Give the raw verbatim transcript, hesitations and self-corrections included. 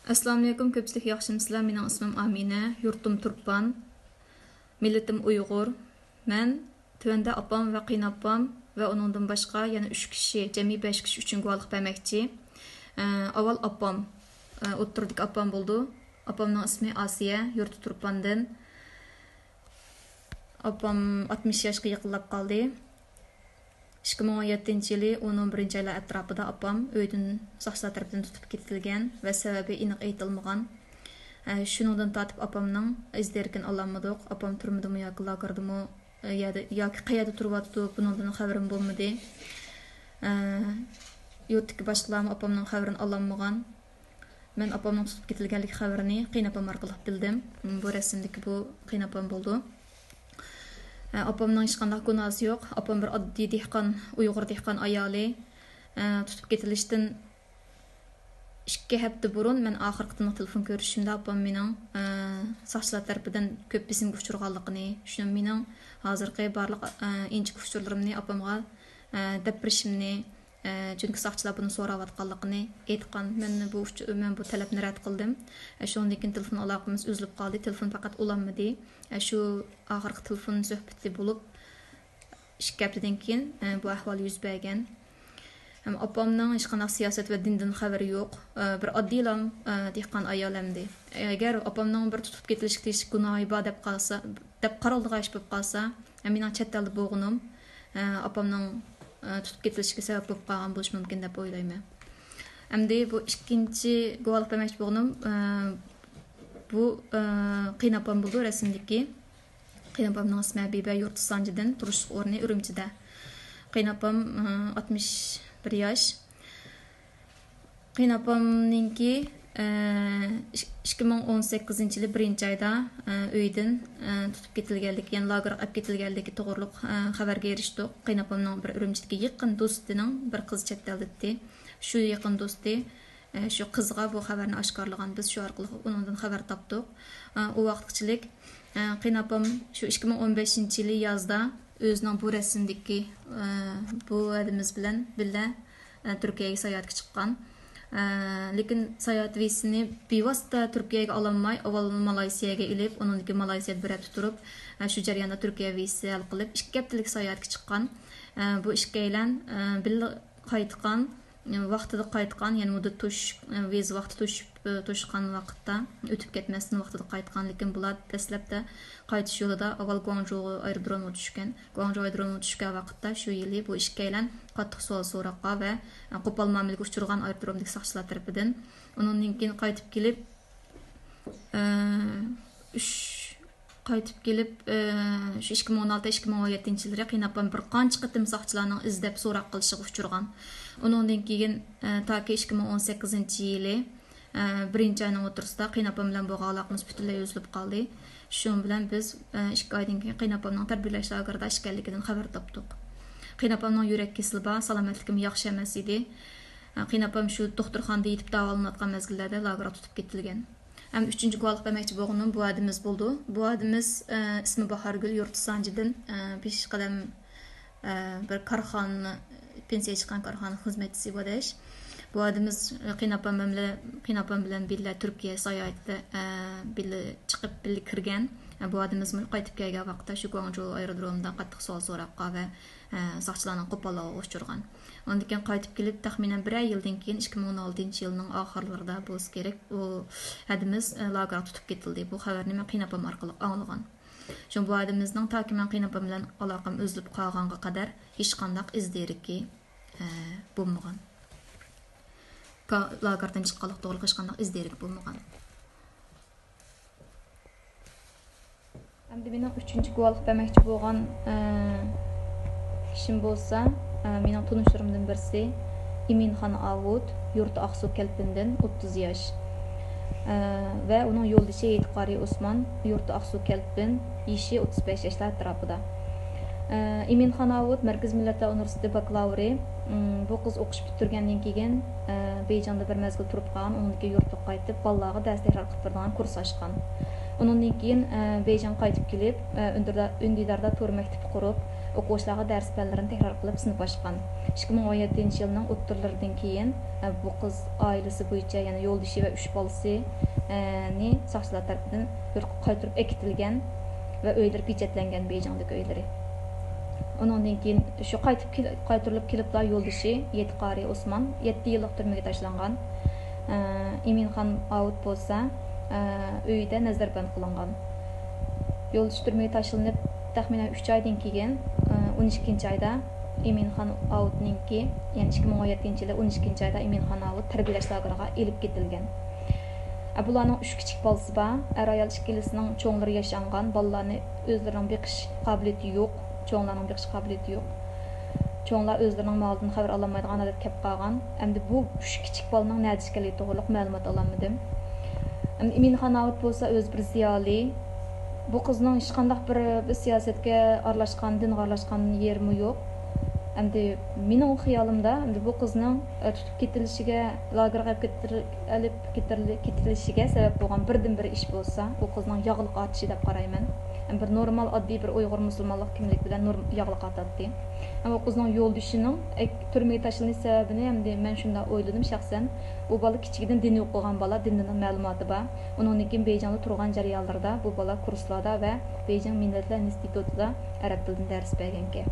ئەسسالامۇئەلەيكۇم، كۆپچىلىك ياخشىمۇسىلەر؟ مېنىڭ ئىسمىم ئامىنە، يۇرتۇم تۇرپان، مىللىتىم ئۇيغۇر. مەن تۆۋەندە ئاپام ۋە قېيىنئاپام ۋە ئۇنىڭدىن باشقا يەنە ئۈچ كىشى، جەمئىي بەش كىشى ئۈچۈن گۇۋاھلىق بەرمەكچى. ئە، ئاۋۋال ئاپام، ئە، ئوتتۇرىدىكى ئاپام بولىدۇ. ئاپامنىڭ ئىسمى ئاسىيە، يۇرتى تۇرپاندىن. ئاپام ئاتمىش ياشقا يېقىنلاپ قالدى. ئىككى مىڭ ئون يەتتىنچى يىلى ئون، ئون بىرىنچى ئايلار ئەتراپىدا ئاپام ئۆيدىن ساقچىلار تەرىپىدىن تۇتۇپ كېتىلگەن ۋە سەۋەبى ئېنىق ئېيتىلمىغان. ئە، شۇنىڭدىن تارتىپ ئاپامنىڭ ئىز دېرىكىنى ئالالمىدۇق. ئاپام تۈرمىدىمۇ ياكى لاگېردىمۇ، ئە، ياكى قەيەردە تۇرۇۋاتىدۇ، بۇنىڭدىن خەۋىرىم بولمىدى. ئە، يۇرتتىكى باشقىلارمۇ ئاپامنىڭ خەۋىرىنى ئالالمىغان. مەن ئاپامنىڭ تۇتۇپ كېتىلگەنلىكى خەۋىرىنى قېيىنئاپام ئارقىلىق بىلدىم. بۇ رەسىمدىكى بۇ قېيىنئاپام بولىدۇ. ئاپامنىڭ ھېچقانداق گۇناھى يوق. ئاپام بىر ئاددىي دېھقان، ئۇيغۇر دېھقان ئايالى. تۇتۇپ كېتىلىشتىن ئىككى ھەپتە بۇرۇن مەن ئاخىرقى قېتىملىق تېلېفون كۆرۈشۈمدە ئاپام مېنىڭ ساقچىلار تەرىپىدىن كۆپ بېسىمغا ئۇچرىغانلىقىنى، شۇ مېنىڭ ھازىرقى بارلىق ئىنچىكە ئۇچۇرلىرىمنى ئاپامغا دەپ بېرىشىمنى، ئە، چۈنكى ساقچىلار بۇنى سوراۋاتقانلىقىنى ئېيتقان. مەن بۇ ئۇچ-، مەن بۇ تەلەپنى رەت قىلدىم. ئە، شۇنىڭدىن كېيىن تېلېفون ئالاقىمىز ئۈزۈلۈپ قالدى. تېلېفون پەقەت ئۇلانمىدى. ئە، شۇ ئاخىرقى تېلېفون سۆھبىتى بولۇپ، ئىككى ھەپتىدىن كېيىن، ئە، بۇ ئەھۋال يۈز بەرگەن. ھەم ئاپامنىڭ ھېچقانداق سىياسەت ۋە دىندىن خەۋىرى يوق. ئە، بىر ئاددىيلا، ئە، دېھقان ئايال ئەمدى. ئەگەر ئاپامنىڭ بىر تۇتۇپ كېتىلىشكە تېگىشلىك گۇناھى بار دەپ قالسا، دەپ قارالىدىغان ئىش بولۇپ قالسا، مەن مېنىڭ چەت ئەلدە بولغىنىم، ئاپامنىڭ تۇتۇپ كېتىلىشىگە سەۋەب بولۇپ قالغان بولۇشى مۇمكىن دەپ ئويلايمەن. ئەمدى بۇ ئىككىنچى گۇۋاھلىق بەرمەكچى بولغىنىم، بۇ قېيىنئاپام بولىدۇ رەسىمدىكى. قېيىنئاپامنىڭ ئىسمى ھەبىبە، يۇرتى سانجىدىن، تۇرۇشلۇق ئورنى ئۈرۈمچىدە. قېيىنئاپام ئاتمىش بىر ياش. قېيىنئاپامنىڭكى، ئىككى مىڭ ئون سەككىزىنچى يىلى بىرىنچى ئايدا، ئۆيدىن، تۇتۇپ كېتىلگەنلىكى، يەنى لاگېرغا ئەپ كېتىلگەنلىكى توغرۇلۇق، خەۋەرگە ئېرىشتۇق. قېيىنئاپامنىڭ بىر ئۈرۈمچىدىكى يېقىن دوستىنىڭ بىر قىزى چەت ئەلدە ئىدى. شۇ يېقىن دوستى، شۇ قىزغا بۇ خەۋەرنى ئاشكارىلىغان. بىز شۇ ئارقىلىق ئۇنىڭدىن خەۋەر تاپتۇق. ئۇ ۋاقىتقىچىلىك، قېيىنئاپام شۇ ئىككى مىڭ ئون بەشىنچى يىلى يازدا ئۆزىنىڭ بۇ رەسىمدىكى، ئە، بۇ ھەدىمىز بىلەن بىللە، ئە، تۈركىيەگە ساياھەتكە چىققان. ئە، لېكىن ساياھەت ۋىزىسىنى بىۋاسىتە تۈركىيەگە ئالالماي، ئاۋۋال مالايسىيەگە ئېلىپ، ئۇنىڭدىن كېيىن مالايسىيەدە بىر ھەپتە تۇرۇپ، ئە، شۇ جەرياندا تۈركىيە ۋىزىسى ھەل قىلىپ، ئىككى ھەپتىلىك ساياھەتكە چىققان. ئە، بۇ ئىككىيلەن، ئە، بىللە قايتقان، ۋاقتىدا قايتقان، يەنى مۇددەت توشۇش، ۋىزا ۋاقتى توشۇپ، توشقان ۋاقىتتا، ئۆتۈپ كەتمەستىن ۋاقتىدا قايتقان. لېكىن بۇلار دەسلەپتە قايتىش يولىدا ئاۋۋال گۇاڭجۇ ئايرودرومىغا چۈشكەن. گۇاڭجۇ ئايرودرومىغا چۈشكەن ۋاقىتتا شۇ يىلى بۇ ئىككىيلەن قاتتىق سوئال-سوراققا ۋە قوپال مۇئامىلىگە ئۇچرىغان ئايرودرومدىكى ساقچىلار تەرىپىدىن. ئۇنىڭدىن كېيىن قايتىپ كېلىپ، ئۈچ قايتىپ كېلىپ، ئى، شۇ ئىككى مىڭ ئون ئالتە، ئىككى مىڭ ئون يەتتىنچى يىللىرى قېيىنئاپام بىر قانچە قېتىم ساقچىلارنىڭ ئىزدەپ سوراق قىلىشىغا ئۇچرىغان. ئۇنىڭدىن كېيىن، ئى، تاكى ئىككى مىڭ ئون سەككىزىنچى يىلى، ئى، بىرىنچى ئاينىڭ ئوتتۇرىسىدا قېيىنئاپام بىلەن بولغان ئالاقىمىز پۈتۈنلەي ئۈزۈلۈپ قالدى. شۇنىڭ بىلەن بىز، ئى، ئىككى ئايدىن كېيىن قېيىنئاپامنىڭ تەربىيەلەش لاگېرىدا ئىكەنلىكىدىن خەۋەر تاپتۇق. قېيىنئاپامنىڭ يۈرەك كېسىلى بار، سالامەتلىكىمۇ ياخشى ئەمەس ئىدى. ئى، قېيىنئاپام شۇ دوختۇرخانىدا يېتىپ داۋالىنىۋاتقان مەزگىللەردە لاگېرغا تۇتۇپ كېتىلگەن. ھەم ئۈچىنچى گۇۋاھلىق بەرمەكچى بولغىنىم بۇ ھەدىمىز بولىدۇ. بۇ ھەدىمىز، ئە، ئىسمى باھارگۈل، يۇرتى سانجىدىن، ئە، پېشقەدەم، ئە، بىر كارخانا، پېنسىيەگە چىققان كارخانا خىزمەتچىسى بۇ ئادەش. بۇ ھەدىمىز، ئە، قېيىنئاپام بىلەن، قېيىنئاپام بىلەن بىللە تۈركىيە ساياھىتىدە، ئە، بىللە چىقىپ، بىللە كىرگەن. ئە، بۇ ھەدىمىزمۇ قايتىپ كەلگەن ۋاقىتتا شۇ گۇاڭجۇ ئايرودرومىدا قاتتىق سوئال-سوراققا ۋە، ئە، ساقچىلارنىڭ قوپاللىقىغا ئۇچرىغان. ئۇنىڭدىن كېيىن قايتىپ كېلىپ، تەخمىنەن بىرەر يىلدىن كېيىن، ئىككى مىڭ ئون ئالتىنچى يىلنىڭ ئاخىرلىرىدا بولسا كېرەك، ئۇ ھەدىمىز، ئە، لاگېرغا تۇتۇپ كېتىلدى. بۇ خەۋەرنى مەن قېيىنئاپام ئارقىلىق ئاڭلىغان. شۇڭا بۇ ھەدىمىزنىڭ تاكى مەن قېيىنئاپام بىلەن ئالاقەم ئۈزۈلۈپ قالغانغا قەدەر ھېچقانداق ئىز دېرىكى، ئە، بولمىغان. لاگېردىن چىققانلىق توغرىلىق ھېچقانداق ئىز دېرىكى بولمىغان. ئەمدى مېنىڭ ئۈچىنچى گۇۋاھلىق بەرمەكچى بولغان، ئە، كىشىم بولسا، ئە، مېنىڭ تونۇشلىرىمدىن بىرسى ئىمىنخان ئاۋۇت، يۇرتى ئاقسۇ كەلپىندىن، ئوتتۇز ياش. ئە، ۋە ئۇنىڭ يولدىشى ھېيتقارى ئوسمان، يۇرتى ئاقسۇ كەلپىن، يېشى ئوتتۇز بەش ياشلار ئەتراپىدا. ئە، ئىمىنخان ئاۋۇت مەركىزىي مىللەتلەر ئۇنىۋېرسىتېتى باكلاۋۇرى. ئىم، بۇ قىز ئوقۇش پۈتتۈرگەندىن كېيىن، ئە، بېيجىڭدا بىر مەزگىل تۇرۇپ قالغان، ئۇنىڭدىن كېيىن يۇرتقا قايتىپ، بالىلارغا دەرس تەكرار قىلىپ بېرىدىغان كۇرس ئاچقان. ئۇنىڭدىن كېيىن، ئە، بېيجىڭغا قايتىپ كېلىپ، ئە، ئۈندىداردا، ئۈندىداردا تور مەكتىپى قۇرۇپ، ئوقۇغۇچىلارغا دەرس پەنلىرىنى تەكرار قىلىپ سىنىپ ئاچقان. ئىككى مىڭ ئون يەتتىنچى يىلنىڭ ئوتتۇرىلىرىدىن كېيىن، ئە، بۇ قىز ئائىلىسى بويىچە، يەنى يولدىشى ۋە ئۈچ بالىسى، ئە، نى ساقچىلار تەرىپىدىن يۇرتقا قايتۇرۇپ ئەكېتىلگەن ۋە ئۆيلىرى پېچەتلەنگەن، بېيجىڭدىكى ئۆيلىرى. ئۇنىڭدىن كېيىن شۇ قايتىپ كېل-، قايتۇرۇلۇپ كېلىپلا يولدىشى يېتى قارى ئوسمان يەتتە يىللىق تۈرمىگە تاشلانغان. ئە، ئىمىنخان ئاۋۇت بولسا، ئە، ئۆيىدە نەزەربەند قىلىنغان. يولدىشى تۈرمىگە تاشلىنىپ تەخمىنەن ئۈچ ئايدىن كېيىن، ئە، ئون ئىككىنچى ئايدا ئىمىنخان ئاۋۇتنىڭكى، يەنى ئىككى مىڭ ئون يەتتىنچى يىلى ئون ئىككىنچى ئايدا ئىمىنخان ئاۋۇت تەربىيەلەش لاگېرىغا ئېلىپ كېتىلگەن. ئە، بۇلارنىڭ ئۈچ كىچىك بالىسى بار. ئەر-ئايال ئىككىلىسىنىڭ چوڭلىرى ياشانغان، بالىلارنى ئۆزلىرىنىڭ بېقىش قابىلىيىتى يوق، چوڭلارنىڭ بېقىش قابىلىيىتى يوق. چوڭلار ئۆزلىرىنىڭ مالىدىن خەۋەر ئالالمايدىغان ھالەتكە كەپ قالغان. ئەمدى بۇ ئۈچ كىچىك بالىنىڭ نەدە ئىكەنلىكى توغرۇلۇق مەلۇمات ئالالمىدىم. ئەمدى ئىمىنخان ئاۋۇت بولسا ئۆزى بىر زىيالىي. بۇ قىزنىڭ ھېچقانداق بىر، بىر سىياسەتكە ئارىلاشقان، دىنغا ئارىلاشقان يېرىمۇ يوق. ئەمدى مېنىڭ خىيالىمدا، ئەمدى بۇ قىزنىڭ، ئە، تۇتۇپ كېتىلىشىگە، لاگېرغا ئېلىپ كېتىل-، ئېلىپ كېتىل-، كېتىلىشىگە سەۋەب بولغان بىردىنبىر ئىش بولسا، بۇ قىزنىڭ ياغلىق ئارتىشى دەپ قارايمەن. بىر نورمال، ئاددىي بىر ئۇيغۇر مۇسۇلمانلىق كىملىك بىلەن نور-، ياغلىق ئارتاتتى. ئەمما بۇ قىزنىڭ يولدىشىنىڭ ئەك-، تۈرمىگە تاشلىنىش سەۋەبىنى ئەمدى مەن شۇنداق ئويلىدىم شەخسەن. بۇ بالا كىچىكىدىن دىنى ئوقۇغان بالا، دىندىن مەلۇماتى بار. ئۇنىڭدىن كېيىن بېيجىڭدا تۇرغان جەريانلىرىدا بۇ بالا كۇرسلاردا ۋە بېيجىڭ مىللەتلەر ئىنستىتۇتىدا ئەرەب تىلىدىن دەرس بەرگەنكەن.